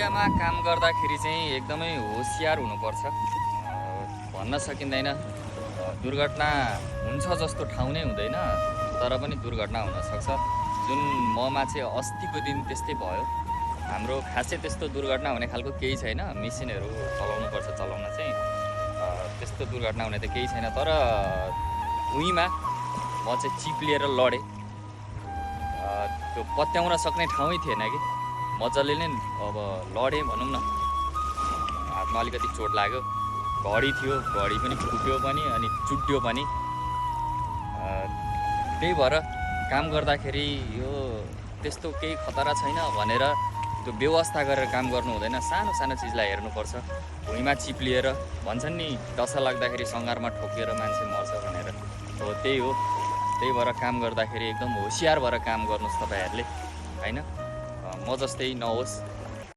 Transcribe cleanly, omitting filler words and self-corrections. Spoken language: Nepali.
एरियामा काम गर्दाखेरि चाहिँ एकदमै होसियार हुनुपर्छ। भन्न सकिँदैन दुर्घटना हुन्छ जस्तो ठाउँ नै हुँदैन, तर पनि दुर्घटना हुनसक्छ। जुन ममा चाहिँ अस्तिको दिन त्यस्तै भयो। हाम्रो खासै त्यस्तो दुर्घटना हुने खालको केही छैन, मेसिनहरू चलाउनुपर्छ चलाउन चाहिँ त्यस्तो दुर्घटना हुने त केही छैन। तर भुइँमा म चाहिँ चिप्लिएर लडेँ। त्यो पत्याउन सक्ने ठाउँै थिएन कि, मजाले नै अब लडेँ भनौँ न। हातमा अलिकति चोट लाग्यो, घडी थियो, घडी पनि फुट्यो पनि अनि चुट्यो पनि। त्यही भएर काम गर्दाखेरि यो त्यस्तो केही खतरा छैन भनेर त्यो व्यवस्था गरेर काम गर्नु हुँदैन। सानो सानो चिजलाई हेर्नुपर्छ। भुइँमा चिप्लिएर भन्छन् नि डसा लाग्दाखेरि सँगारमा ठोकिएर मान्छे मर्छ भनेर, हो त्यही हो। त्यही भएर काम गर्दाखेरि एकदम होसियार भएर काम गर्नुहोस् तपाईँहरूले, होइन? म जस्तै नहोस्।